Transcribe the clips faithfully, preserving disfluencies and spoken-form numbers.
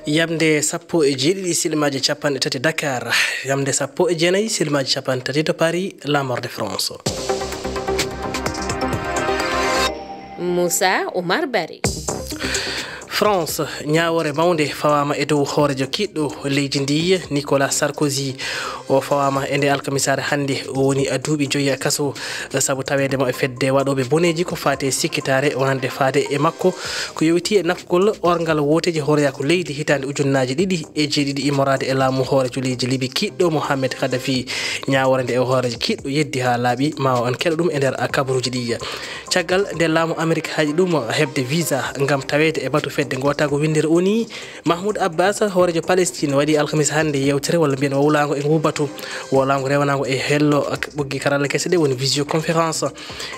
Yamde sappo e jeeɗiɗi silmaaji capanɗe tati Dakar, yamde sappo e jeenayi silmaaji capanɗe tati to Paris, La Mort de France. Moussa Oumar Barry. France, ñaawoore mawnde fawaama e dow hooreejo kiiɗɗo leydi ndi, Nicolas Sarkozy. O fawaama e nde alkamisaare hannde, o woni duuɓi joyi kaso sabu taweede mo e fedde waɗooɓe boneeji ko faati e sikkitaare wonande faade e makko ko yowiti e nafgol orngal wooteeji hooreyaaku leydi hitaande ujunnaaji ɗiɗi e jeeɗiɗi immoraade e laamu hooreejo leydi Libi kiiɗɗo Mohamed Kadhafi. Ñaawoore nde e hooreejo kiiɗɗo yeddi haa laaɓi, ma on keɗo ɗum e nder kabaruuji ɗi. Caggal nde laamu Amerik haɗi ɗum heɓde visa ngam taweede e batu fedde ngootaagu winndere O N U, Mahmoud Abbas, hooreejo Palestine, waɗi alhamis hannde yeewtere walla mbiyen wowlaango e ngu batu. Wowlaango rewanaango e hello ɓoggi karalla kese ɗe woni visioconférence.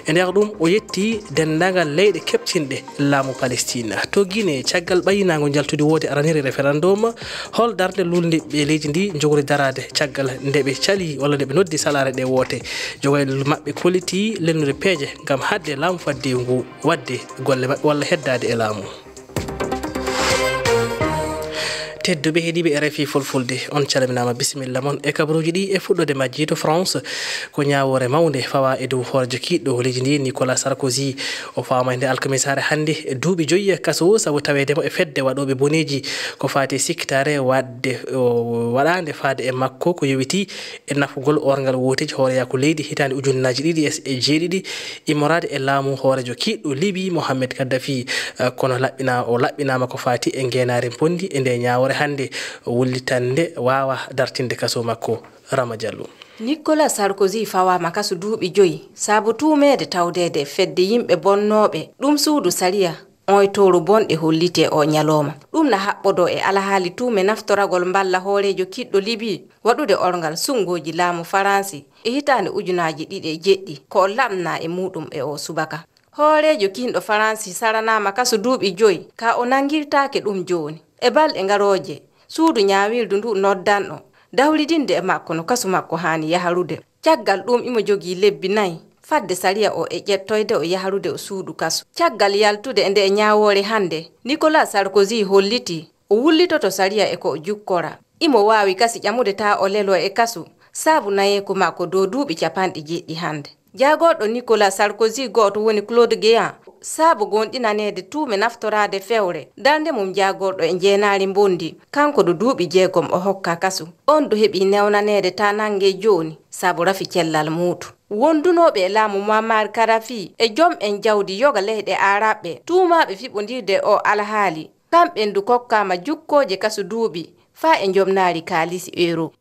E nder ɗum o yetti denndaangal leyɗe keɓtinɗe laamu Palestine. To Guinée, caggal ɓayinaango njaltudi woote araniri référendum, hol darnde luulndiɓɓe leydi ndi njogori daraade caggal nde ɓe cali walla nde ɓe noddi salaare ɗe woote? Jogay maɓɓe kolliti lelnude peeje ngam haɗde laamu faddewu ngu waɗde golle maɓɓe walla heddaade e laamu. Tedduɓe heɗiiɓe R F I Fulfulde, on calminaama, bisimilla mon e kabaruuji ɗi e fuɗɗoode majji to France. Ko ñaawoore mawnde fawa e dow hooreejo kiiɗɗo leydi ndi, Nicolas Sarkozy. O faama e nde alkamisaare hannde duuɓi joyi kaso sabu taweede mo e fedde waɗooɓe boneeji ko faati e sikkitaare waɗde, o, waɗaande faade e makko ko yowiti e nafgol orngal wooteeji hooreyaaku leydi hitaande ujunnaaji ɗiɗi e jeeɗiɗi, immoraade e laamu hooreejo kiiɗɗo Libi, Mohamed Kadhafi. Eh, kono laɓɓina-, o laɓɓinaama ko faati e ngeenaari mbondi e nde ñaawoore hannde, wullitannde waawa dartinde kaso makko. Rama Diallo. Nicolas Sarkozy fawaama kaso duuɓi joyi sabu tuumeede tawdeede e fedde yimɓe bonnooɓe. Ɗum suudu sariya oytooru bonɗe holliti e o ñalooma. Ɗum na haɓɓodoo e alhaali tuume naftoragol mballa hooreejo kiiɗɗo Libi waɗude orngal sunngooji laamu Faransi e hitaande ujunaaji ɗiɗi e jeɗɗi, ko o laɓnaa e muuɗum e o subaka. Hooreejo kiinɗo Faransi saranaama kaso duuɓi joyi, ka o nanngirtaake ɗum jooni. E balɗe garooje, suudu ñaawirdu ndu noddanno dawridinde e makko no kasu makko haani yaharude. Caggal ɗum, imo jogii lebbi nayi fadde sariya o e ƴettoyde o yaharude o suudu kasu. Caggal yaltude e nde ñaawoore hannde, Nicolas Sarkozy holliti o wullitoto sariya e ko o jukkora. Imo waawi kasi ƴamude taa o leloo e kasu sabu nayeeku makko dow duuɓi capanɗe jeeɗiɗi hannde. Jaagorɗo Nicolas Sarkozy gooto woni Claude Guéant, sabu goonɗinaneede tuume naftoraade fewre darnde mum jaagorɗo e njeenaari mbondi, kanko ɗo duuɓi jeegom o hokka kasu. On ɗo heɓi newnaneede taa nannge jooni sabu rafi cellal muuɗum. Wondunooɓe e laamu Muammar Kadhafi e jom en jawdi yoga leyɗe Aaraɓɓe tuumaaɓe fiɓondirde e o alhaali, kamɓe ndu kokkaama jukkooje kasu duuɓi faa e njomnaari kaalisi euro.